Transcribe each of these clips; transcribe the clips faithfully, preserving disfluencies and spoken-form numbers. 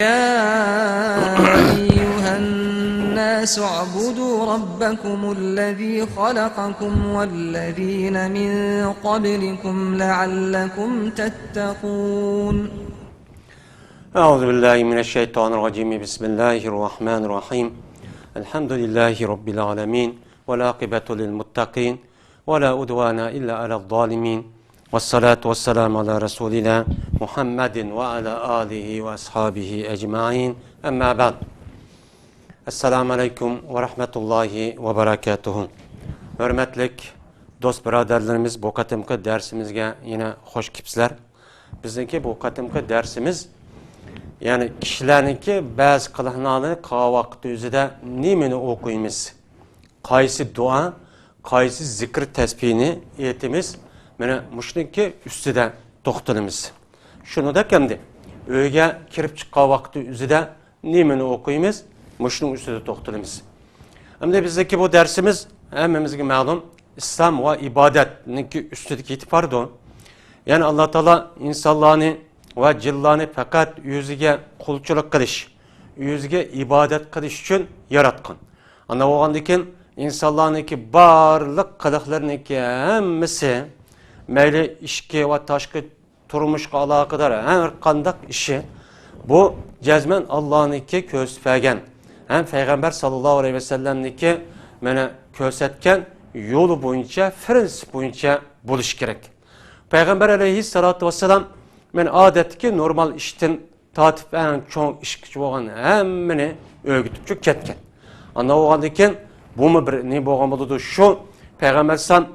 يا أيها الناس اعبدوا ربكم الذي خلقكم والذين من قبلكم لعلكم تتقون. أعوذ بالله من الشيطان الرجيم. بسم الله الرحمن الرحيم. الحمد لله رب العالمين. والعاقبة للمتقين. ولا عدوان إلا على الظالمين. والصلاة والسلام على رسولنا محمد وعلى آله وأصحابه أجمعين. أما بعد. السلام عليكم ورحمة الله وبركاته. ھۆرمەتلىك دوست بۇرادەرلىرىمىز، بۇ قېتىمقى دەرسىمىزگە يەنە خوش كېپسىلەر. بىزنىڭكى بۇ قېتىمقى دەرسىمىز، يەنى كىشىلەرنىڭكى بەزى قىلىقلىرىنى قىلغان ۋاقتى ئۆزىدە نېمىنى ئوقۇيمىز؟ قايسى دۇئا، قايسى زىكىر تەسبىھنى ئېيتىمىز؟ مانا مۇشۇنىڭكى ئۈستىدە توختىلىمىز. شۇنىڭدەك ئەمدى ئۆيگە كىرىپ چىققان ۋاقتى ئۆزىدە نېمىنى ئوقۇيمىز؟ مۇشۇنىڭ ئۈستىدە توختىلىمىز. ئەمدى بىزدىكى بۇ دەرسىمىز ھەممىمىزگە مەلۇم، ئىسلام ۋە ئىبادەتنىڭكى ئۈستىدە كېتىپ بارىدۇ. يەنى ئاللا تائالا ئىنسانلارنى ۋە جىنلارنى پەقەت ئۆزىگە قۇلچىلىق قىلىش، ئۆزىگە ئىبادەت قىلىش ئۈچۈن ياراتقان. ئانداق بولغاندىن كېيىن ئىنسانلارنىڭكى بارلىق قىلىقلىرىنىڭكى ھەممىسى، مەيلى ئىچكى ۋە تاشقى تۇرمۇشقا ئالاقىدار ھەر قانداق ئىشى، بۇ جەزمەن ئاللانىڭكى كۆرسىتىپ بەرگەن ھەم پەيغەمبەر ساللاللاھۇ ئەلەيھى ۋەسەللەمنىڭكى مانا كۆرسەتكەن يولى بويىچە، پىرىنسىپ بويىچە بولۇشى كېرەك. پەيغەمبەر ئەلەيھىسسالاتۇ ۋەسسالام مانا ئادەتتىكى نورمال ئىشتىن تارتىپ ئەڭ چوڭ ئىشقىچە بولغان ھەممىنى ئۆگىتىپچۇ كەتكەن. ئانداق بولغاندىن كېيىن بۇمۇ بىر نېمە بولغان بولىدۇ؟ شۇ پەيغەمبەر ئەلەيھىسسالام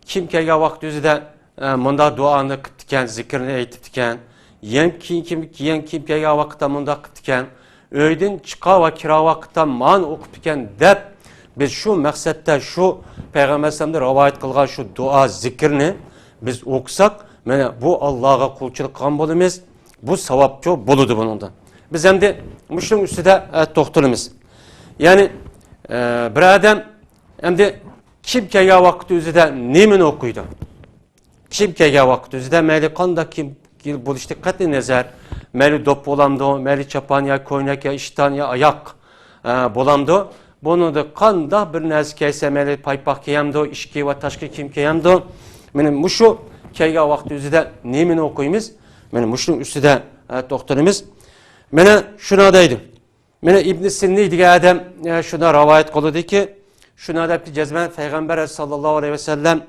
كىم كەلگەن ۋاقىت ئۆزىدە ئە، مۇنداق دۇئانى قىپتىكەن، زىكىرنى ئېيتىپتىكەن. يەنە كېيىن كىم، يەنە كىم كەلگەن ۋاقىتتا مۇنداق قىپتىكەن. ئۆيدىن چىقا ۋە كىرا ۋاقىتتا مانى ئوقۇپتىكەن دەپ، بىز شۇ مەقسەتتە شۇ پەيغەمبەر ئەلەيھىسسالامدىن رىۋايەت قىلغان شۇ دۇئا، زىكىرنى بىز ئوقۇساق، مانا بۇ ئاللاغا قۇلچىلىق قىلغان بولىمىز. بۇ ساۋابچۇ بولىدۇ بۇنىڭدا. بىز ئەمدى مۇشۇنىڭ ئۈستىدە، ئە، توختىلىمىز. يەنى، ئە، بىر ئادەم ئەمدى كىم كەلگەن ۋاقىت ئۆزىدە نېمىنى ئوقۇيدۇ؟ كىم كەلگەن ۋاقىت ئۆزىدە مەيلى قانداق كىم بولۇشتىن قەتئىي نەزەر، مەيلى دوپپا بولامدۇ، مەيلى چاپان يا كوينەك يا ئىشتان يا ئاياق، ئە، بولامدۇ، بۇنىڭدا قانداق بىر نەرسە كىيسە، مەيلى پايپاق كىيەمدۇ، ئىچكى ۋە تاشقى كىيىم كىيەمدۇ، مانا مۇشۇ كەلگەن ۋاقىت ئۆزىدە نېمىنى ئوقۇيمىز؟ مانا مۇشۇنىڭ ئۈستىدە، ئە، توختىلىمىز. مانا شۇنى دەيدۇ. مانا ئىبنى سىننى دېگەن ئادەم، ئە، شۇنداق رىۋايەت قىلدىكى، شۇنداق دەپتۇ، جەزمەن پەيغەمبەر ساللاللاھۇ ئەلەيھى ۋەسەللەم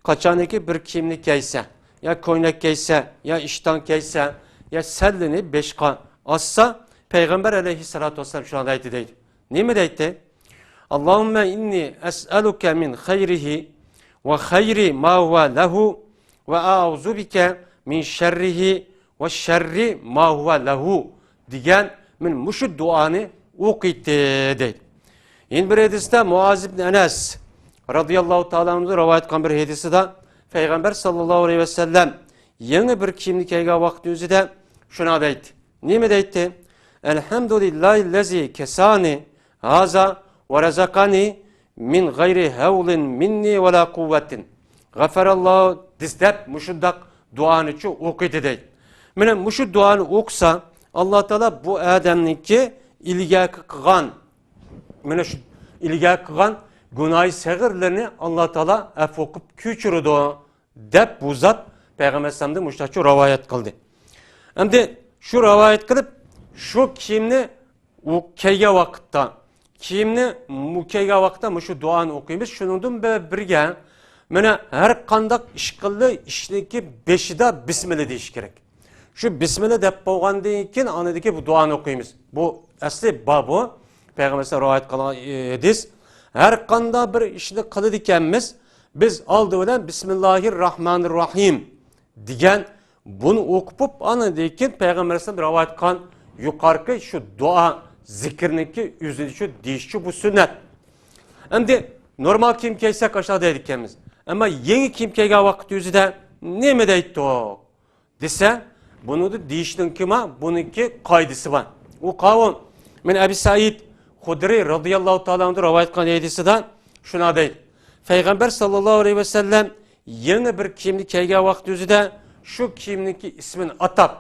قاچانكى بىر كىيىمنى كىيسە، يا كوينەك كىيسە، يا ئىشتان كىيسە، يا سەللىنى بېشىغا ئاسسا، پەيغەمبەر ئەلەيھىسسالاتۇ ۋەسسالام شۇنداق دەيتتى دەيدۇ. نېمە دەيتتى؟ اللهم إني أسألك من خيره وخير ما هو له وأعوذ بك من شره وشر ما هو له دېگەن مانا مۇشۇ دۇئانى ئوقۇيتتى دەيدۇ. يەنە بىر ھەدىستە مۇئاز ئىبن ئەنەس رازىياللاھۇ تائالا ئەنھۇ رىۋايەت قىلغان بىر ھەدىسىدە پەيغەمبەر ساللاللاھۇ ئەلەيھى ۋەسەللەم يېڭى بىر كىيىمنى كىيگەن ۋاقتى ئۆزىدە شۇنداق دەيتتى. نېمە دەيتتى؟ الحمد لله الذي كساني هذا ورزقني من غير حول مني ولا قوة. غفر الله دېسە دەپ مۇشۇنداق دۇئانىچۇ ئوقۇيدۇ دەيدۇ. مانا مۇشۇ دۇئانى ئوقۇسا، ئاللا تائالا بۇ ئادەمنىڭكى ئىلگەركى قىلغان، مانا شۇ ئىلگەركى قىلغان گۇناھى سەغىرلىرىنى ئاللا تائالا ئەپۇ قىلىپ كۆچۈرىدۇ دەپ بۇ زات پەيغەمبەر ئەلەيھىسسالامدىن مۇشۇنداقچۇ رىۋايەت قىلدى. ئەمدى شۇ رىۋايەت قىلىپ، شۇ كىيىمنى ئۇ كىيگەن ۋاقىتتا، كىيىمنى مۇ-، كىيگەن ۋاقىتتا مۇشۇ دۇئانى ئوقۇيمىز. شۇنىڭدىن بىر-، بىرگە، مانا ھەر قانداق ئىش قىلدى، ئىشنىڭكى بېشىدا بىسمىللا دېيىش كېرەك. شۇ بىسمىللا دەپ بولغاندىن كېيىن، ئاندىن كېيىن بۇ دۇئانى ئوقۇيمىز. بۇ ئەسلى بار بۇ. پەيغەمبەر رىۋايەت قىلغان، ئى، ھەدىس. ھەر قانداق بىر ئىشنى قىلىدىكەنمىز، بىز ئالدى بىلەن بىسمىللاھىر راھمانىر راھىم دېگەن بۇنى ئوقۇپ بولۇپ، ئاندىن كېيىن پەيغەمبەر ئەلەيھىسسالام رىۋايەت قىلغان يۇقىرىقى شۇ دۇئا، زىكىرنىڭكى ئۆزىنى شۇ دېيىشچۇ بۇ سۈننەت. ئەمدى نورمال كىيىم كىيسەك ئاشۇنداق دەيدىكەنمىز. ئەمما يېڭى كىيىم كىيگەن ۋاقىت ئۆزىدە نېمە دەيتتۇق دېسە، بۇنىڭدا دېيىشنىڭكى ما، بۇنىڭكى قائىدىسى بار. ئۇ قاۋۇل، مەن ئەبى سەئىد خۇدرى رازىياللاھۇ تائالا ئەنھۇ رىۋايەت قىلغان ھەدىسىدە شۇنداق دەيدۇ. پەيغەمبەر ساللاللاھۇ ئەلەيھى ۋەسەللەم يېڭى بىر كىيىمنى كىيگەن ۋاقتى ئۆزىدە شۇ كىيىمنىڭكى ئىسمىنى ئاتاپ،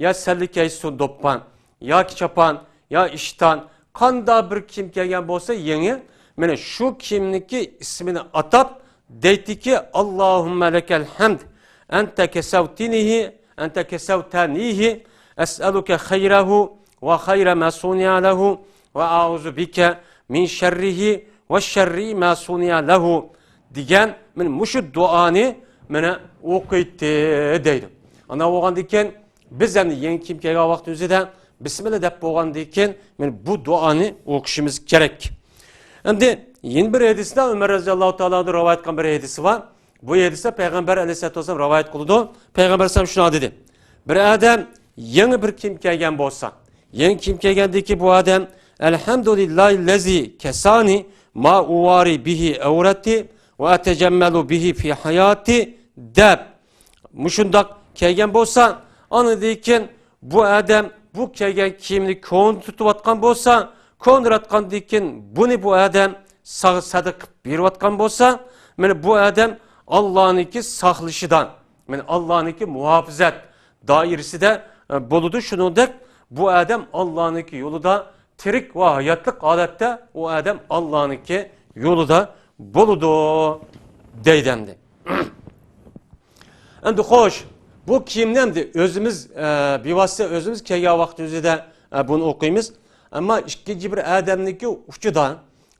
يا سەللە كىيسۇن دوپپا، ياكى چاپان، يا ئىشتان، قانداق بىر كىيىم كىيگەن بولسا يېڭى، مانا شۇ كىيىمنىڭكى ئىسمىنى ئاتاپ دەيتتىكى، اللهم لك الحمد، أنت كسوتنيه، أنت كسوتنيه، أسألك خيره وخير ما صنع له، وأعوذ بك من شره وشر ما صنع له دېگەن مانا مۇشۇ دۇئانى مانا ئوقۇيتتى دەيدۇ. ئانداق بولغاندىن كېيىن بىز ئەمدى يېڭى كىيىم كىيگەن ۋاقتىمىزدا بىسمىللا دەپ بولغاندىن كېيىن مانا بۇ دۇئانى ئوقۇشىمىز كېرەك. ئەمدى يەنە بىر ھەدىستە ئۆمەر رەزىياللاھۇ تائالا ئانھۇ رىۋايەت قىلغان بىر ھەدىسى بار. بۇ ھەدىستە پەيغەمبەر ئەلەيھىسسالاتۇ ۋەسسالام رىۋايەت قىلىدۇ. پەيغەمبەر ئەلەيھىسسالام شۇنداق دېدى: بىر ئادەم يېڭى بىر كىيىم كىيگەن بولسا، يېڭى كىيىم كىيگەندىكى بۇ ئادەم، الحمد لله الذي كساني ما أواري به عورتي وأتجمل به في حياتي دەپ، مۇشۇنداق كىيگەن بولسا، ئاندىن كېيىن بۇ ئادەم بۇ كىيگەن كىيىمنى كونا تۇتۇۋاتقان بولسا، كونىراتقاندىن كېيىن بۇنى بۇ ئادەم ساغ سەدىقە قىلىپ بېرىۋاتقان بولسا، مانا بۇ ئادەم ئاللانىڭكى ساقلىشىدا، مانا ئاللانىڭكى مۇھاپىزەت دائىرىسىدە، ئە، بولىدۇ. شۇنىڭدەك بۇ ئادەم ئاللانىڭكى يولىدا تىرىك ۋە ھاياتلىق ھالەتتە ئۇ ئادەم ئاللانىڭكى يولىدا بولىدۇ دەيدۇ ئەمدى. ئەمدى خوش، بۇ كىيىمنى ئەمدى ئۆزىمىز، ئە، بىۋاسىتە ئۆزىمىز كىيگەن ۋاقتىمىزدا، ئە، بۇنى ئوقۇيمىز. ئەمما ئىككىنچى بىر ئادەمنىڭكى ئۇچىدا،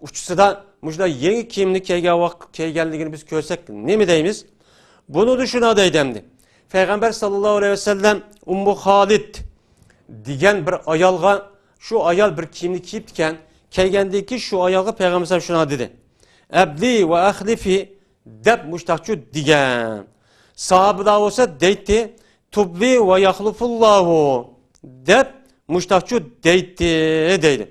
ئۇچىسىدا مۇشۇنداق يېڭى كىيىمنى كىيگەن ۋاقىت، كىيگەنلىكىنى بىز كۆرسەك نېمە دەيمىز؟ بۇنىدا شۇنداق دەيدۇ ئەمدى. پەيغەمبەر ساللاللاھۇ ئەلەيھى ۋەسەللەم ئۇممۇ خالىد دېگەن بىر ئايالغا، شۇ ئايال بىر كىيىمنى كىيىپتىكەن، كىيگەندىن كېيىن شۇ ئايالغا پەيغەمبەر شۇنداق دېدى: ئەبلى ۋە ئەخلىفى دەپ مۇشتاقچۇ دېگەن. ساھابىلار بولسا دەيتتى، تۇبلى ۋە يەخلۇفۇللاھۇ دەپ مۇشتاقچۇ دەيتتى دەيدۇ.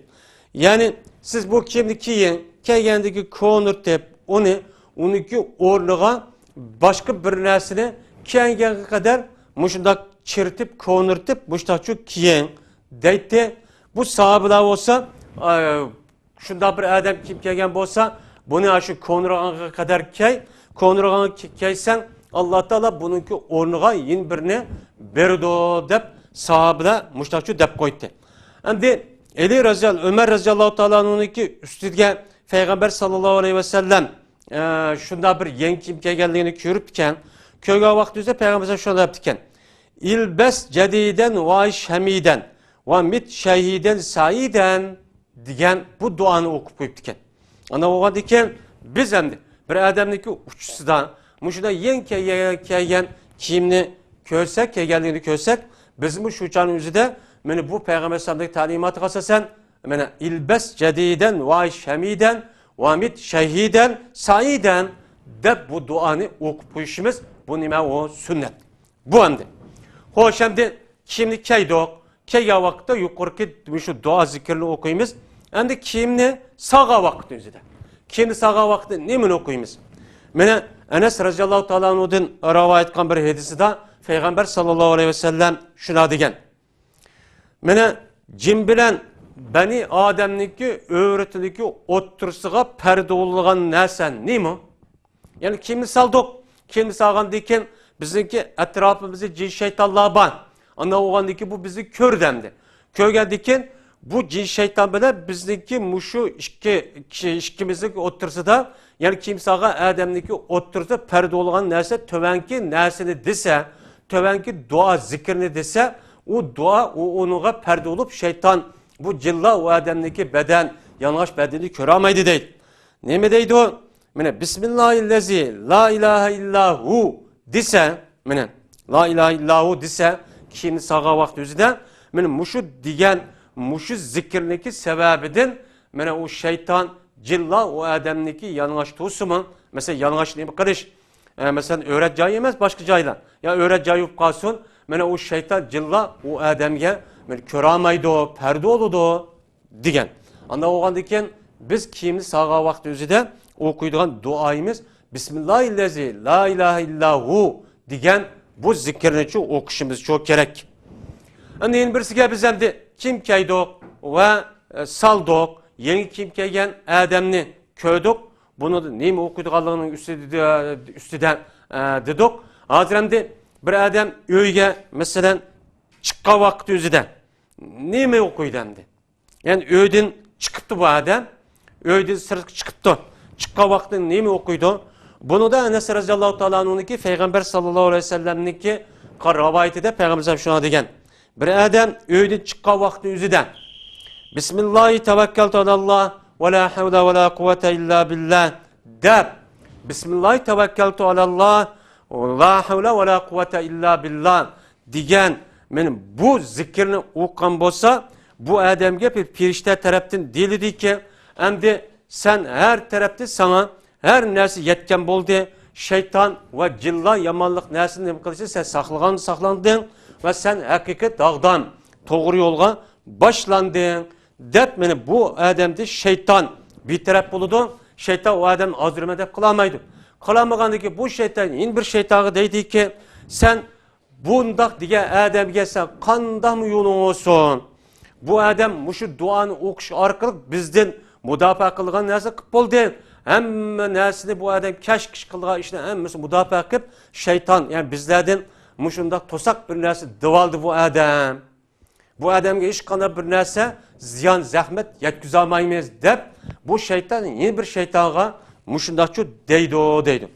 يەنى سىز بۇ كىيىمنى كىيىڭ، كىيگەندىكى كونىرتىپ ئۇنى، ئۇنىڭكى ئورنىغا باشقا بىر نەرسىنى كىيگەنگە قەدەر مۇشۇنداق چىرىتىپ، كونىرتىپ مۇشتاقچۇ كىيىڭ دەيتتى. بۇ ساھابىلار بولسا، ئا، شۇنداق بىر ئادەم كىيىپ كەلگەن بولسا، بۇنى شۇ كونىرىغانغا قەدەر كىي، كونىرىغانغا كىي-، كىيسەڭ، ئاللا تائالا بۇنىڭكى ئورنىغا يەنە بىرنى بېرىدۇ دەپ ساھابىلەر مۇشتاقچۇ دەپ قويدى. ئەمدى ئەلى رەزىيال-، ئۆمەر رەزىياللاھۇ تائالا ئەنھۇنىڭكى ئۈستىگە پەيغەمبەر ساللاللاھۇ ئەلەيھى ۋەسەللەم، ئە، شۇنداق بىر يېڭى كىيىم كىيگەنلىكىنى كۆرۈپتىكەن. كۆرگەن ۋاقتىمىزدا پەيغەمبەر شۇنداق دەپتىكەن: ئىلبەس جەدىدەن ۋە ئىش ھەمىدەن ۋە مىت شەھىدەن سەئىدەن دېگەن بۇ دۇئانى ئوقۇپ قويۇپتىكەن. ئانداق بولغاندىكىن بىز ئەمدى بىر ئادەمنىڭكى ئۇچىسىدا مۇشۇنداق يېڭى كىي-، كىيگەن كىيىمنى كۆرسەك، كىيگەنلىكىنى كۆرسەك، بىزمۇ شۇ چاغنىڭ ئۆزىدە مانا بۇ پەيغەمبەر ئەلەيھىسسالامنىڭ تەلىماتىغا ئاساسەن، مانا، ئىلبەس جەدىدەن ۋە ئىش ھەمىدەن ۋە مىت شەھىدەن سەئىدەن دەپ بۇ دۇئانى ئوقۇپ قويۇشىمىز، بۇ نېمە، ئۇ سۈننەت. بۇ ئەمدى. خوش، ئەمدى كىيىمنى كىيدۇق. كىيگەن ۋاقىتتا يۇقىرىقى مۇشۇ دۇئا زىكىرنى ئوقۇيمىز. ئەمدى كىيىمنى سالغان ۋاقىتنىڭ ئۆزىدە. كىيىمنى سالغان ۋاقىتتا نېمىنى ئوقۇيمىز؟ مانا ئەنەس رەزىياللاھۇ تائالا ئەنھۇدىن رىۋايەت قىلغان بىر ھەدىسىدە پەيغەمبەر ساللاللاھۇ ئەلەيھى ۋەسەللەم شۇنداق دېگەن. مانا جىن بىلەن بەنى ئادەمنىڭكى ئۆرىتىدىكى ئوتتۇرىسىغا پەردە بولىدىغان نەرسە نېمە؟ يەنى كىيىمنى سالدۇق. كىيىمنى سالغاندىن كېيىن بىزنىڭكى ئەتراپىمىزدا جىن شەيتانلار بار. ئانداق بولغاندىن كېيىن بۇ بىزنى كۆردى ئەمدى. كۆرگەندىن كېيىن بۇ جىن شەيتان بىلەن بىزنىڭكى مۇشۇ ئىككى كىشى، ئىككىمىزنىڭ ئوتتۇرىسىدا، يەنى كىيىم سالغان ئادەمنىڭكى ئوتتۇرىسىدا پەردە بولغان نەرسە تۆۋەنكى نەرسىنى دېسە، تۆۋەنكى دۇئا زىكىرنى دېسە، ئۇ دۇئا ئۇ ئۇنىڭغا پەردە بولۇپ، شەيتان بۇ جىنلار ئۇ ئادەمنىڭكى بەدەن، يالىڭاچ بەدىنىنى كۆرەلمەيدۇ دەيدۇ. نېمە دەيدۇ؟ مانا، بىسمىللاھىللەزى لا ئىلاھە ئىللا ھۇ دېسە، مانا، لا ئىلاھە ئىللا ھۇ دېسە، كىيىمنى سالغان ۋاقتى ئۆزىدە، مانا، مۇشۇ دېگەن، مۇشۇ زىكىرنىڭكى سەۋەبىدىن، مانا، ئۇ شەيتان، جىنلار ئۇ ئادەمنىڭكى يالىڭاچ تۇرسىمۇ، مەسىلەن، يالىڭاچ نېمە قىلىش، ئە، مەسىلەن، ئۆرە جاي ئەمەس، باشقا جايلار. يا ئۆرە جاي بولۇپ قالسۇن، مانا، ئۇ شەيتان، جىنلار ئۇ ئادەمگە، مانا، كۆرەلمەيدۇ، پەردە بولىدۇ. دېگەن. ئانداق بولغاندىن كېيىن بىز كىيىمنى سالغان ۋاقتى ئۆزىدە ئوقۇيدىغان دۇئايىمىز بىسمىللاھىللەزى لا ئىلاھە ئىللا ھۇ دېگەن بۇ زىكىرنىچۇ ئوقۇشىمىزچۇ كېرەك. ئەمدى يەنە بىرسىگە بىز ئەمدى كىيىم كىيدۇق ۋە، ئە، سالدۇق، يېڭى كىيىم كىيگەن ئادەمنى كۆردۇق، بۇنىڭدا نېمە ئوقۇيدىغانلىقىنىڭ ئۈستىدە، ئۈستىدە، ئە، دېدۇق. ھازىر ئەمدى بىر ئادەم ئۆيگە، مەسىلەن، چىققان ۋاقتى ئۆزىدە نېمە ئوقۇيدۇ ئەمدى؟ يەنى ئۆيدىن چىقىپتۇ بۇ ئادەم. ئۆيدىن سىرتقا چىقىپتۇ. چىققان ۋاقتىدا نېمە ئوقۇيدۇ؟ بۇنىڭدا ئەنەس رەزىياللاھۇ تائالا ئەنھۇنىڭكى پەيغەمبەر ساللاللاھۇ ئەلەيھى ۋەسەللەمنىڭكى رىۋايىتىدە پەيغەمبەر شۇنداق دېگەن. بىر ئادەم ئۆيدىن چىققان ۋاقتى ئۆزىدە، بىسمىللاھى تەۋەككەلتۇ ئەلەللاھ ۋە لا ھەۋلە ۋە لا قۇۋۋەتە ئىللا بىللاھ دەپ، بىسمىللاھى تەۋەككەلتۇ ئەلەللاھ ۋە لا ھەۋلە ۋە لا قۇۋۋەتە ئىللا بىللاھ دېگەن، مانا بۇ زىكىرنى ئوقۇغان بولسا، بۇ ئادەمگە بىر پەرىشتە تەرەپتىن دېيىلىدۇكى، ئەمدى سەن ھەر تەرەپتە ساڭا ھەر نەرسە يەتكەن بولدى. شەيتان ۋە جىنلار يامانلىق نەرسىنى نېمە قىلىشنى سەن ساقلىغان ساقلاندىڭ ۋە سەن ھەقىقىي داغدام، توغرا يولغا باشلاندىڭ، دەپ، مانا بۇ ئادەمدە شەيتان بىتەرەپ بولىدۇ. شەيتان ئۇ ئادەمنى ئازدۇرىمەن دەپ قىلالمايدۇ. قىلالمىغاندىن كېيىن بۇ شەيتان يەنە بىر شەيتانغا دەيدىكى، سەن بۇنداق دېگەن ئادەمگە سەن قانداقمۇ يولۇڭ بولسۇن، بۇ ئادەم مۇشۇ دۇئانى ئوقۇش ئارقىلىق بىزدىن مۇداپىئە قىلغان نەرسە قىلىپ بولدى. ھەممە نەرسىنى بۇ ئادەم كەش-كىش قىلغان ئىشنى ھەممىسىنى مۇداپىئە قىلىپ، شەيتان، يەنى بىزلەردىن مۇشۇنداق توساق بىر نەرسە دېۋالدى بۇ ئادەم. بۇ ئادەمگە ھېچقانداق بىر نەرسە، زىيان، زەخمەت يەتكۈزەلمەيمىز دەپ، بۇ شەيتان يەنە بىر شەيتانغا مۇشۇنداقچۇ دەيدۇ، دەيدۇ.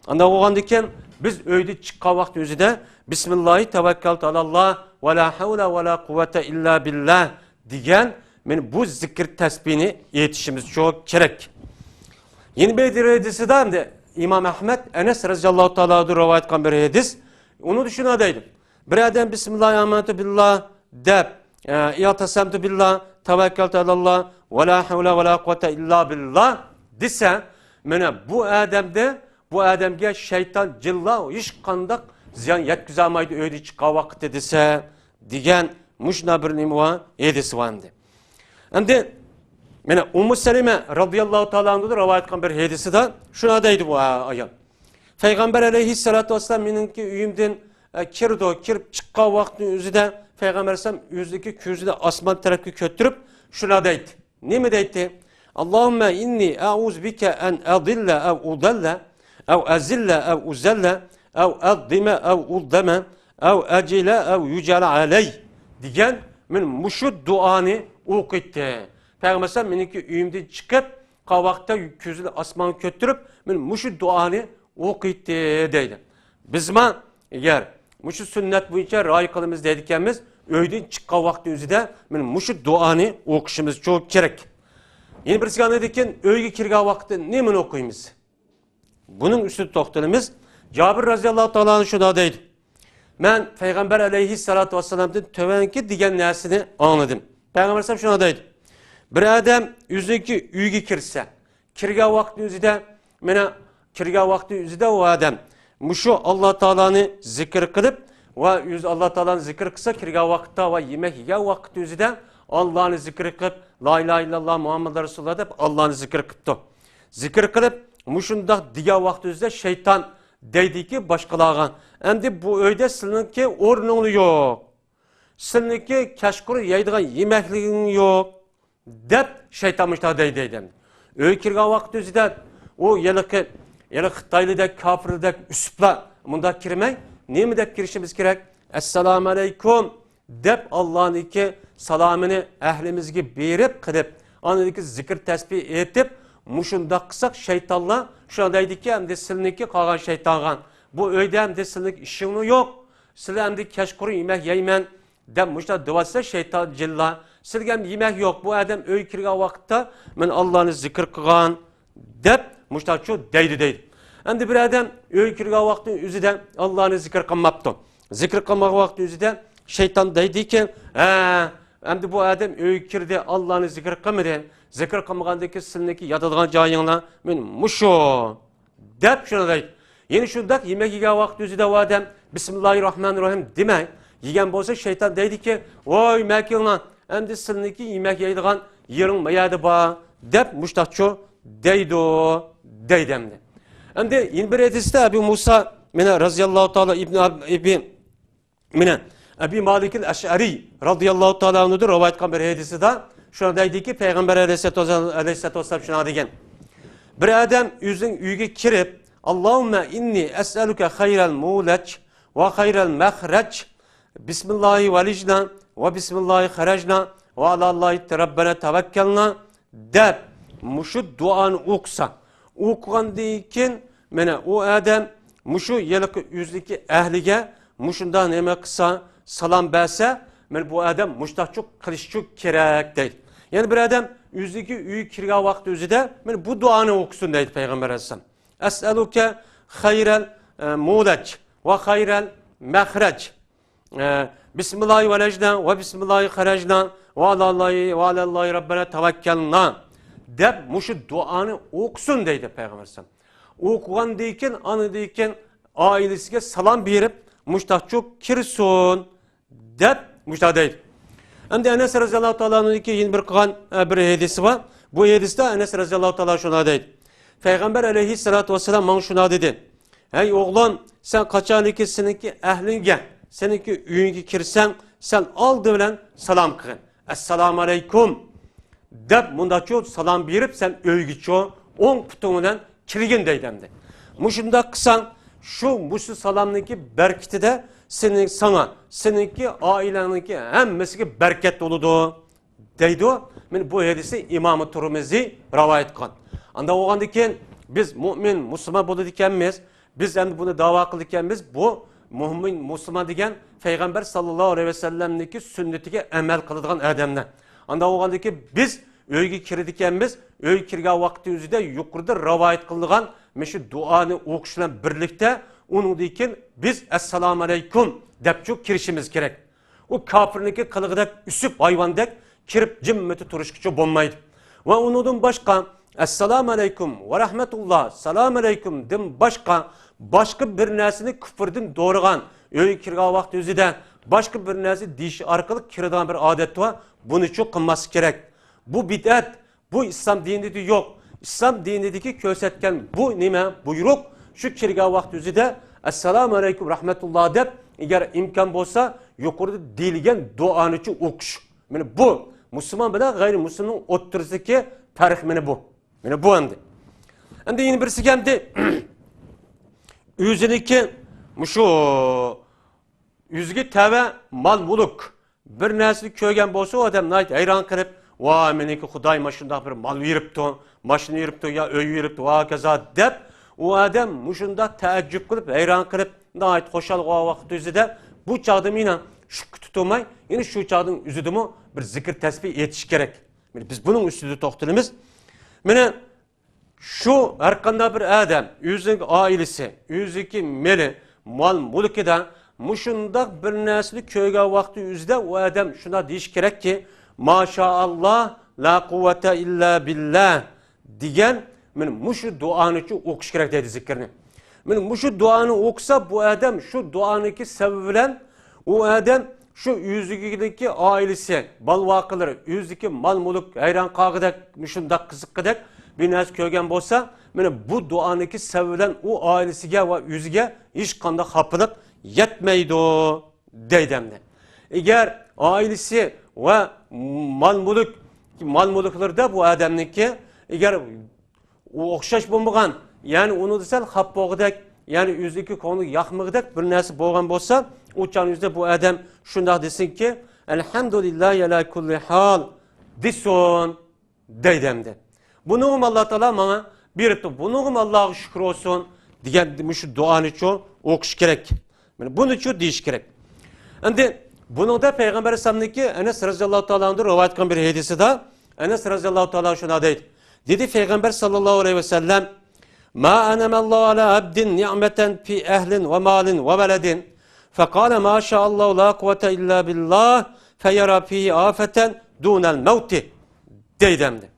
ئانداق بولغاندىكىن، بىز ئۆيدىن چىققان ۋاقىت ئۆزىدە، بىسمىللاھى تەۋەككەلتۇ ئەلەللاھ ۋە لا ھەۋلە ۋە لا قۇۋۋەتە ئىللا بىللاھ دېگەن، مانا بۇ زىكىر تەسبىھنى ئېيتىشىمىزچۇ كېرەك. يەنە بىر ھەدىسىدە ئەمدى ئىمام ئەھمەد ئەنەس رەزىياللاھۇ تائالا ئەنھۇدىن رىۋايەت قىلغان بىر ھەدىس. ئۇنىڭدا شۇنداق دەيدۇ. بىر ئادەم بىسمىللاھى ئامەنتۇ بىللاھ دەپ، ئە، ئىئتەسەمتۇ بىللاھ، تەۋەككەلتۇ ئەلەللاھ، ۋە لا ھەۋلە ۋە لا قۇۋۋەتە ئىللا بىللاھ دېسە، مانا بۇ ئادەمدە، بۇ ئادەمگە شەيتان، جىنلار ھېچقانداق زىيان يەتكۈزەلمەيدۇ ئۆيدىن چىققان ۋاقىتتا دېسە، دېگەن مۇشۇنداق بىر نېمە بار، ھەدىس بار ئەمدى. ئەمدى مانا ئۇممۇ سەلىمە رەزىياللاھۇ تائالا ئەنھۇدىن رىۋايەت قىلغان بىر ھەدىسىدە شۇنداق دەيدۇ بۇ ئايال. پەيغەمبەر ئەلەيھىسسالاتۇ ۋەسسالام مېنىڭكى ئۆيۈمدىن، ئە، كىرىدۇ، كىرىپ چىققان ۋاقتىنىڭ ئۆزىدە پەيغەمبەر ئەلەيھىسسالام ئۆزىنىڭكى كۆزىنى ئاسمان تەرەپكە كۆتۈرۈپ شۇنداق دەيتتى. نېمە دەيتتى؟ اللهم إني أعوذ بك أن أضل أو أضل أو أذل أو أذل أو أظلم أو أظلم أو أجهل أو يجهل علي دېگەن مانا مۇشۇ دۇئانى ئوقۇيتتى. پەيغەمبەر ئەلەيھىسسالام مېنىڭكى ئۆيۈمدىن چىقىپ، قاۋاقتا كۆزىنى ئاسمانغا كۆتۈرۈپ، مانا مۇشۇ دۇئانى ئوقۇيتتى دەيدۇ. بىزمۇ ئەگەر مۇشۇ سۈننەت بويىچە رىئايە قىلىمىز دەيدىكەنمىز، ئۆيدىن چىققان ۋاقتى ئۆزىدە مانا مۇشۇ دۇئانى ئوقۇشىمىزچۇ كېرەك. يەنە بىرسى ئاندىن كېيىن ئۆيگە كىرگەن ۋاقىتتا نېمىنى ئوقۇيمىز؟ بۇنىڭ ئۈستىدە توختىلىمىز. جابىر رەزىياللاھۇ تائالا ئەنھۇ شۇنداق دەيدۇ. مەن پەيغەمبەر ئەلەيھىسسالاتۇ ۋەسسالامدىن تۆۋەنكى دېگەن نەرسىنى ئاڭلىدىم. پەيغەمبەر ئەلەيھىسسالام شۇنداق دەيدۇ. بىر ئادەم ئۆزىنىڭكى ئۆيىگە كىرسە، كىرگەن ۋاقتى ئۆزىدە، مانا كىرگەن ۋاقتى ئۆزىدە ئۇ ئادەم مۇشۇ ئاللا تائالانى زىكىر قىلىپ ۋە ئۆزى ئاللا تائالانى زىكىر قىلسا، كىرگەن ۋاقىتتا ۋە يېمەك يېگەن ۋاقىتى ئۆزىدە ئاللانى زىكىر قىلىپ، لا ئىلاھە ئىللاللا مۇھەممەد رەسۇلۇللا دەپ ئاللانى زىكىر قىپتۇ. زىكىر قىلىپ، مۇشۇنداق دېگەن ۋاقتى ئۆزىدە شەيتان دەيدىكى باشقىلارغا، ئەمدى بۇ ئۆيدە سىلىنىڭكى ئورنۇڭلا يوق، سىلىنىڭكى كەچقۇرۇن يەيدىغان يېمەكلىكىڭ يوق، دەپ شەيتان مۇشۇنداق دەيدۇ، دەيدۇ. ئۆيگە كىرگەن ۋاقىت ئۆزىدە ئۇ ھېلىقى، ھېلىقى خىتايلىدەك، كاپىرلىدەك ئۈسۈپلا مۇنداق كىرمەي، نېمە دەپ كىرىشىمىز كېرەك؟ ئەسسالامۇ ئەلەيكۇم دەپ ئاللانىڭكى سالامىنى ئەھلىمىزگە بېرىپ قىلىپ، ئاندىن كېيىن زىكىر تەسبىھ ئېيتىپ، مۇشۇنداق قىلساق شەيتانلار شۇنداق دەيدىكى، ئەمدى سىلىنىڭكى قالغان شەيتانغا، بۇ ئۆيدە ئەمدى سىلىنىڭكى ئىشىڭمۇ يوق، سىلەر ئەمدى كەچقۇرۇن يېمەك يەيمەن دەپ مۇشۇنداق دەۋاتسا شەيتان جىنلار، سىلىگە ھەم يېمەك يوق، بۇ ئادەم ئۆيگە كىرگەن ۋاقىتتا مەن ئاللانى زىكىر قىلغان دەپ مۇشۇنداقچۇ دەيدۇ دەيدۇ. ئەمدى بىر ئادەم ئۆيگە كىرگەن ۋاقتىنىڭ ئۆزىدە ئاللانى زىكىر قىلماپتۇ. زىكىر قىلمىغان ۋاقتىنىڭ ئۆزىدە شەيتان دەيدىكى، ھە، ئەمدى بۇ ئادەم ئۆيگە كىردى، ئاللانى زىكىر قىلمىدى. زىكىر قىلمىغاندىن كېيىن سىلىنىڭكى ياتىدىغان جايىڭلار مەن مۇشۇ. دەپ شۇنى دەيدۇ. يەنە شۇنداق يېمەك يېگەن ۋاقىت ئۆزىدە ئۇ ئادەم بىسمىللاھىررەھمانىررەھىم دېمەي يېگەن بولسا، شەيتان دەيدىكى، ۋاي مەكىڭلار، ئەمدى سىلىنىڭكى يېمەك يەيدىغان يېرىڭ ما يەردە بار، دەپ مۇشتاقچۇ دەيدۇ، دەيدۇ ئەمدى. ئەمدى يەنە بىر ھەدىستە ئەبۇ مۇسا مانا رەزىياللاھۇ تائالا ئىبن ئەب-، ئىبن مانا ئەبى مالىكىل ئەشئەرىي رەزىياللاھۇ تائالا ئەنھۇدىن رىۋايەت قىلغان بىر ھەدىسىدە شۇنداق دەيدىكى، پەيغەمبەر ئەلەيھىسسالاتۇ ۋەسسالام، ئەلەيھىسسالاتۇ ۋەسسالام شۇنداق دېگەن. بىر ئادەم ئۆزىنىڭ ئۆيىگە كىرىپ، اللهم إني أسألك خير المولج وخير المخرج، بسم الله ولجنا ۋە بىسمىللاھى خەرەجنا ۋە ئالاللاھى رەببەنا تەۋەككەلنا دەپ مۇشۇ دۇئانى ئوقۇسا، ئوقۇغاندىن كېيىن مانا ئۇ ئادەم مۇشۇ ھېلىقى ئۆزىدىكى ئەھلىگە مۇشۇنداق نېمە قىلسا، سالام بەرسە، مانا بۇ ئادەم مۇشۇنداقچۇ قىلىشچۇ كېرەك دەيدۇ. يەنە بىر ئادەم ئۆزىدىكى ئۆيگە كىرگەن ۋاقتى ئۆزىدە مانا بۇ دۇئانى ئوقۇسۇن دەيدۇ پەيغەمبەر ئەلەيھىسسالام. ئەسئەلۇكە خەيرەل، ئە، مۇلەج ۋە خەيرەل مەخرەج. ئە، بىسمىللاھى ۋەلەجنا ۋە بىسمىللاھى خەرەجنا ۋە ئالاللاھى، ۋە ئالاللاھى رەببەنا تەۋەككەلنا دەپ مۇشۇ دۇئانى ئوقۇسۇن دەيدۇ پەيغەمبەر ئەلەيھىسسالام. ئوقۇغاندىن كېيىن، ئاندىن كېيىن ئائىلىسىگە سالام بېرىپ، مۇشتاقچۇ كىرسۇن دەپ مۇشۇنداق دەيدۇ. ئەمدى ئەنەس رەزىياللاھۇ تائالا ئەنھۇدىن كېيىن يەنە بىر قىلغان، ئە، بىر ھەدىسى بار. بۇ ھەدىستە ئەنەس رەزىياللاھۇ تائالا شۇنداق دەيدۇ. پەيغەمبەر ئەلەيھىسسالاتۇ ۋەسسالام ماڭا شۇنداق دېدى. ھەي ئوغلۇم، سەن قاچانكى سېنىڭكى ئەھلىڭگە، سېنىڭكى ئۆيۈڭگە كىرسەڭ، سەن ئالدى بىلەن سالام قىلغىن. ئەسسالامۇ ئەلەيكۇم دەپ مۇنداقچۇ سالام بېرىپ، سەن ئۆيگىچۇ ئوڭ پۇتۇڭ بىلەن كىرگىن دەيدۇ ئەمدى. مۇشۇنداق قىلساڭ، شۇ مۇشۇ سالامنىڭكى بەرىكىتىدە سېنىڭ، ساڭا، سېنىڭكى ئائىلەڭنىڭكى ھەممىسىگە بەرىكەت بولىدۇ دەيدۇ. مانا بۇ ھەدىسنى ئىمامى تۇرمىزىي رىۋايەت قىلغان. ئانداق بولغاندىن كېيىن بىز مۇئمىن، مۇسۇلمان بولىدىكەنمىز، بىز ئەمدى بۇنى داۋا قىلىدىكەنمىز، بۇ مۇئمىن، مۇسۇلمان دېگەن پەيغەمبەر ساللاللاھۇ ئەلەيھى ۋەسەللەمنىڭكى سۈننىتىگە ئەمەل قىلىدىغان ئادەملەر. ئانداق بولغاندىن كېيىن بىز ئۆيگە كىرىدىكەنمىز، ئۆيگە كىرگەن ۋاقتى ئۆزىدە يۇقىرىدا رىۋايەت قىلىنغان مۇشۇ دۇئانى ئوقۇش بىلەن بىرلىكتە ئۇنىڭدىن كېيىن بىز ئەسسالامۇ ئەلەيكۇم دەپچۇ كىرىشىمىز كېرەك. ئۇ كاپىرنىڭكى قىلىقىدەك ئۈسۈپ ھايۋاندەك كىرىپ جىممىتى تۇرۇشقىچە بولمايدۇ. ۋە ئۇنىڭدىن باشقا، ئەسسالامۇ ئەلەيكۇم ۋە رەھمەتۇللا، سالام ئەلەيكۇمدىن باشقا، باشقا بىر نەرسىنى كۇفرىدىن دورىغان، ئۆيگە كىرگەن ۋاقتى ئۆزىدە باشقا بىر نەرسە دېيىش ئارقىلىق كىرىدىغان بىر ئادەت بار. بۇنىچۇ قىلماسلىق كېرەك. بۇ بىدئەت، بۇ ئىسلام دىنىدا يوق. ئىسلام دىنىدىكى كۆرسەتكەن بۇ نېمە، بۇيرۇق، شۇ كىرگەن ۋاقتى ئۆزىدە ئەسسالامۇ ئەلەيكۇم رەھمەتۇللا دەپ، ئەگەر ئىمكان بولسا، يۇقىرىدا دېيىلگەن دۇئانىچۇ ئوقۇش. مانا بۇ مۇسۇلمان بىلەن غەيرىي مۇسۇلماننىڭ ئوتتۇرىسىدىكى پەرق مانا بۇ. مانا بۇ ئەمدى. ئەمدى يەنە بىرسىگە ئەمدى ئۆزىنىڭكى مۇشۇ ئۆزىگە تەۋە مال-مۈلۈك، بىر نەرسىنى كۆرگەن بولسا، ئۇ ئادەم ناھايىتى ھەيران قېلىپ، ۋا، مېنىڭكى خۇدايىم مانا شۇنداق بىر مال بېرىپتۇ، ماشىنا بېرىپتۇ يا ئۆي بېرىپتۇ، ۋا ھاكازا دەپ، ئۇ ئادەم مۇشۇنداق تەئەججۈپ قىلىپ، ھەيران قېلىپ، ناھايىتى خۇشال بولغان ۋاقىت ئۆزىدە، بۇ چاغدا مېنىڭ شۈكۈر تۇتۇلماي، يەنە شۇ چاغنىڭ ئۆزىدىمۇ بىر زىكىر تەسبىھ ئېيتىش كېرەك. مانا بىز بۇنىڭ ئۈستىدە توختىلىمىز. مانا شۇ ھەرقانداق بىر ئادەم ئۆزىنىڭ ئائىلىسى، ئۆزىنىڭكى مېلى، مال-مۈلكىدە مۇشۇنداق بىر نەرسىنى كۆرگەن ۋاقتى ئۆزىدە ئۇ ئادەم شۇنداق دېيىشى كېرەككى، ماشائاللا، لا قۇۋۋەتە ئىللا بىللا دېگەن مانا مۇشۇ دۇئانىچۇ ئوقۇش كېرەك دەيدۇ زىكىرنى. مانا مۇشۇ دۇئانى ئوقۇسا، بۇ ئادەم شۇ دۇئانىڭكى سەۋەبى بىلەن ئۇ ئادەم شۇ ئۆزىنىڭكى ئائىلىسى، بالا-ۋاقىلىرى، ئۆزىدىكى مال-مۈلۈك ھەيران قالغۇدەك، مۇشۇنداق قىزىققۇدەك بىر نەرسە كۆرگەن بولسا، مانا بۇ دۇئانىڭكى سەۋەبى بىلەن ئۇ ئائىلىسىگە ۋە ئۆزىگە ھېچقانداق خاپىلىق يەتمەيدۇ دەيدۇ ئەمدى. ئەگەر ئائىلىسى ۋە مال-مۈلۈك، مال-مۈلۈكلىرىدە بۇ ئادەمنىڭكى ئەگەر ئۇ ئوخشاش بولمىغان، يەنى ئۇنىڭدا سەل خاپا بولغۇدەك، يەنى ئۆزىنىڭكى كۆڭلىگە ياقمىغۇدەك بىر نەرسە بولغان بولسا، ئۇ چاغنىڭ ئۆزىدە بۇ ئادەم شۇنداق دېسۇنكى، ئەلھەمدۇلىللاھى ئەلا كۇللى ھال دېسۇن دەيدۇ ئەمدى. بۇنىڭغىمۇ ئاللا تائالا ماڭا بېرىپتۇ، بۇنىڭغىمۇ ئاللاغا شۈكۈر بولسۇن دېگەن مۇشۇ دۇئانىچۇ ئوقۇش كېرەك. مانا بۇنىچۇ دېيىش كېرەك. ئەمدى بۇنىڭدا پەيغەمبەر ئەلەيھىسسالامنىڭكى ئەنەس رەزىياللاھۇ تائالا ئانھۇدىن رىۋايەت قىلغان بىر ھەدىسىدە ئەنەس رەزىياللاھۇ تائالا شۇنداق دەيدۇ. دېدى پەيغەمبەر ساللاللاھۇ ئەلەيھى ۋەسەللەم، ما ئەنئەمەللاھۇ ئەلا ئەبدىن نىئمەتەن فى ئەھلىن ۋە مالىن ۋە ۋەلەدىن، فەقالە ما شائاللاھۇ لا قۇۋۋەتە ئىللا بىللاھ، فەيەرا فىھى ئافەتەن دۇنەل مەۋتى دەيدۇ ئەمدى.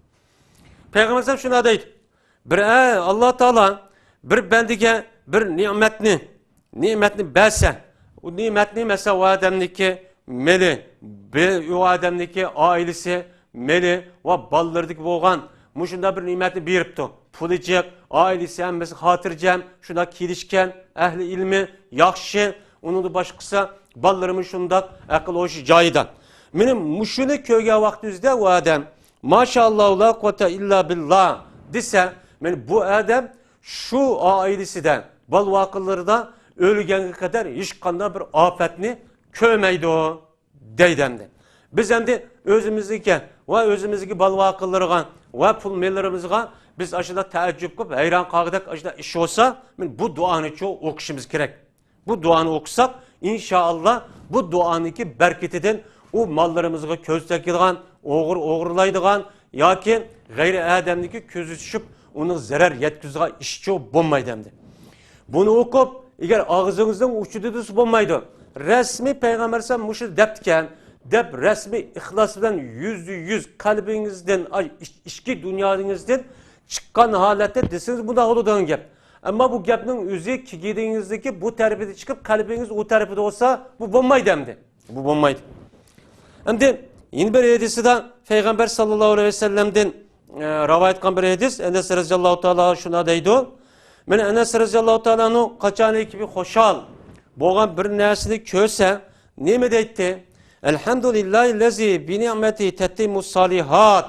پەيغەمبەر ئەلەيھىسسالام شۇنداق دەيدۇ. بىر، ئە، ئاللا تائالا بىر بەندىگە بىر نېمەتنى، نېمەتنى بەرسە، ئۇ نېمەتنى، مەسىلەن، ئۇ ئادەمنىڭكى مېلى، بى-، ئۇ ئادەمنىڭكى ئائىلىسى، مېلى ۋە بالىلىرىدىكى بولغان مۇشۇنداق بىر نېمەتنى بېرىپتۇ. پۇلى جىق، ئائىلىسى ھەممىسى خاتىرجەم، شۇنداق كېلىشكەن، ئەھلى ئىلمى ياخشى، ئۇنىڭدىن باشقىسى بالىلىرىمۇ شۇنداق ئەقىل ھوشى جايىدا. مېنىڭ مۇشۇنى كۆرگەن ۋاقتىمىزدا ئۇ ئادەم، ماشائاللاھۇ لا قۇۋۋەتە ئىللا بىللا دېسە، مېنى بۇ ئادەم شۇ ئائىلىسىدە، بالا-ۋاقىلىرىدا ئۆلگەنگە قەدەر ھېچقانداق بىر ئاپەتنى كۆرمەيدۇ دەيدۇ ئەمدى. بىز ئەمدى ئۆزىمىزنىڭكى ۋە ئۆزىمىزنىڭكى بالا-ۋاقىلىرىغا ۋە پۇل مېللىرىمىزغا بىز ئاشۇنداق تەئەججۈپ قىلىپ، ھەيران قالغۇدەك ئاشۇنداق ئىش بولسا، مانا بۇ دۇئانىچۇ ئوقۇشىمىز كېرەك. بۇ دۇئانى ئوقۇساق، ئىنشائاللا، بۇ دۇئانىڭكى بەرىكىتىدىن ئۇ ماللىرىمىزغا كۆز تەگكۈدىغان، ئوغرى ئوغرىلايدىغان ياكى غەيرىي ئادەمنىڭكى كۆزى چۈشۈپ، ئۇنىڭ زەرەر يەتكۈزىدىغان ئىشچۇ بولمايدۇ ئەمدى. بۇنى ئوقۇپ، ئەگەر ئاغزىڭىزنىڭ ئۇچىدا دېسە بولمايدۇ. رەسمىي پەيغەمبەر ئەلەيھىسسالام مۇشۇ دەپتىكەن، دەپ رەسمىي ئىخلاس بىلەن يۈزدە يۈز قەلبىڭىزدىن، ئاي، ئىچ-، ئىچكى دۇنياڭىزدىن چىققان ھالەتتە دېسىڭىز، بۇنداق بولىدىغان گەپ. ئەمما بۇ گەپنىڭ ئۆزى كىگىدىڭىزدىكى بۇ تەرىپىدە چىقىپ، قەلبىڭىز ئۇ تەرىپىدە بولسا، بۇ بولمايدۇ ئەمدى. بۇ بولمايدۇ. ئەمدى يەنە بىر ھەدىسىدە پەيغەمبەر ساللاللاھۇ ئەلەيھى ۋەسەللەمدىن، ئە، رىۋايەت قىلغان بىر ھەدىس، ئەنەس رەزىياللاھۇ تائالا شۇنداق دەيدۇ. مەن ئەنەس رەزىياللاھۇ تائالا ئەنھۇ قاچانكى بىر خۇشال بولغان بىر نەرسىنى كۆرسە، نېمە دەيتتى؟ ئەلھەمدۇلىللاھىللەزى بىنىئمەتى تەتتىمۇسسالىھات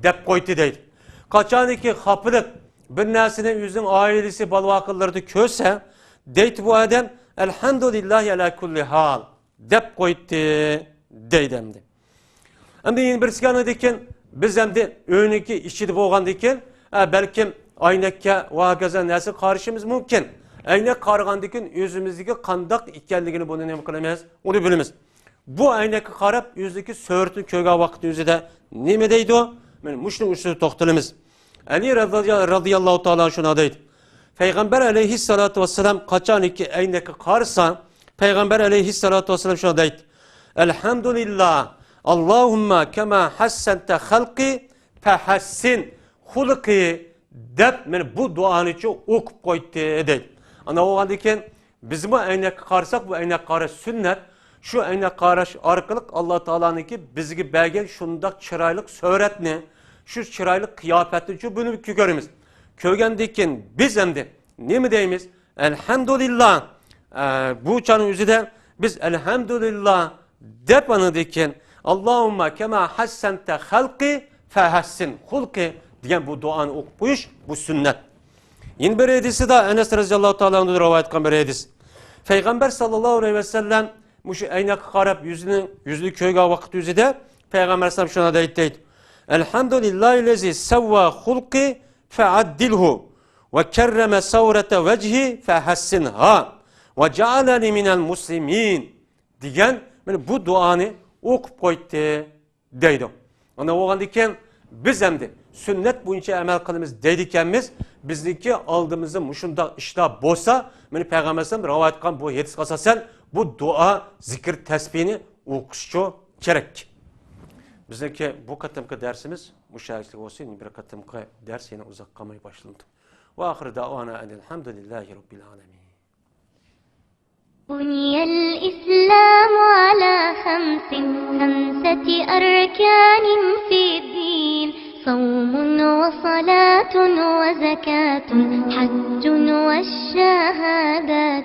دەپ قويدى دەيدۇ. قاچانكى خاپىلىق بىر نەرسىنى ئۆزىنىڭ ئائىلىسى، بالا-ۋاقىللىرىدا كۆرسە، دەيتتى بۇ ئادەم، ئەلھەمدۇلىللاھى ئەلا كۇللى ھال دەپ قويدى دەيدۇ ئەمدى. ئەمدى يەنە بىرسىگە ئاندىن كېيىن بىز ئەمدى ئۆينىڭكى ئىچىدە بولغاندىن كېيىن، ئە، بەلكىم ئەينەككە ۋە ھاكازا نەرسە قارىشىمىز مۇمكىن. ئەينەك قارىغاندىن كېيىن ئۆزىمىزدىكى قانداق ئىكەنلىكىنى بۇنى نېمە قىلىمىز؟ ئۇنى بىلىمىز. بۇ ئەينەككە قاراپ ئۆزىدىكى سۈرىتىنى كۆرگەن ۋاقىتنىڭ ئۆزىدە نېمە دەيدۇ؟ مانا مۇشۇنىڭ ئۈستىدە توختىلىمىز. ئەلى رەزىياللاھۇ تائالا شۇنداق دەيدۇ. پەيغەمبەر ئەلەيھىسسالاتۇ ۋەسسالام قاچانكى ئەينەككە قارىسا، پەيغەمبەر ئەلەيھىسسالاتۇ ۋەسسالام شۇنداق دەيدۇ. ئەلھەمدۇلىللا، ئاللاھۇمما كەما ھەسسەنتە خەلقى فەھەسسىن خۇلقى دەپ، مانا بۇ دۇئانىچۇ ئوقۇپ قويدى دەيدۇ. ئانداق بولغاندىن كېيىن بىزمۇ ئەينەككە قارىساق، بۇ ئەينەك قاراش سۈننەت. شۇ ئەينەك قاراش ئارقىلىق ئاللا تائالانىڭكى بىزگە بەرگەن شۇنداق چىرايلىق سۈرەتنى، شۇ چىرايلىق قىياپەتنىچۇ بۇنى كۆرىمىز. كۆرگەندىن كېيىن بىز ئەمدى نېمە دەيمىز؟ ئەلھەمدۇلىللا. ئە، بۇ چاغنىڭ ئۆزىدە بىز ئەلھەمدۇلىللا دەپ ئاندىن كېيىن، ئاللاھۇمما كەما ھەسسەنتە خەلقى فەھەسسىن خۇلقى دېگەن بۇ دۇئانى ئوقۇپ قويۇش، بۇ سۈننەت. يەنە بىر ھەدىسىدە ئەنەس رەزىياللاھۇ تائالا ئەنھۇدىن رىۋايەت قىلغان بىر ھەدىس. پەيغەمبەر ساللاللاھۇ ئەلەيھى ۋەسەللەم مۇشۇ ئەينەككە قاراپ يۈزىنى، يۈزىنى كۆرگەن ۋاقىت ئۆزىدە پەيغەمبەر ئەلەيھىسسالام شۇنداق دەيدۇ، دەيدۇ. ئەلھەمدۇلىللاھىللەزى سەۋۋا خۇلقى فەئەددىلھۇ ۋە كەررەمە سەۋرەتە ۋەجھى فەھەسسىنھا ۋە جەئەلەنى مىنەل مۇسلىمىن دېگەن، مانا بۇ دۇئانى ئوقۇپ قويدى دەيدۇ. ئانداق بولغاندىن كېيىن بىز ئەمدى سۈننەت بويىچە ئەمەل قىلىمىز دەيدىكەنمىز، بىزنىڭكى ئالدىمىزدا مۇشۇنداق ئىشلار بولسا، مانا پەيغەمبەر ئەلەيھىسسالام رىۋايەت قىلغان بۇ ھەدىسكە ئاساسەن بۇ دۇئا، زىكىر، تەسبىھنى ئوقۇشچۇ كېرەك. بىزنىڭكى بۇ قېتىمقى دەرسىمىز مۇشۇ ھەدىسلىك بولسۇن، بىر قېتىمقى دەرس يەنە ئۇزاق قالماي باشلىنىدۇ. ۋە ئاخىرۇ دەئۋانا ئەنىل ھەمدۇلىللاھى رەببىل ئالەمىن. بني الإسلام على خمس، خمسة أركان في الدين، صوم وصلاة وزكاة، حج والشهادتين.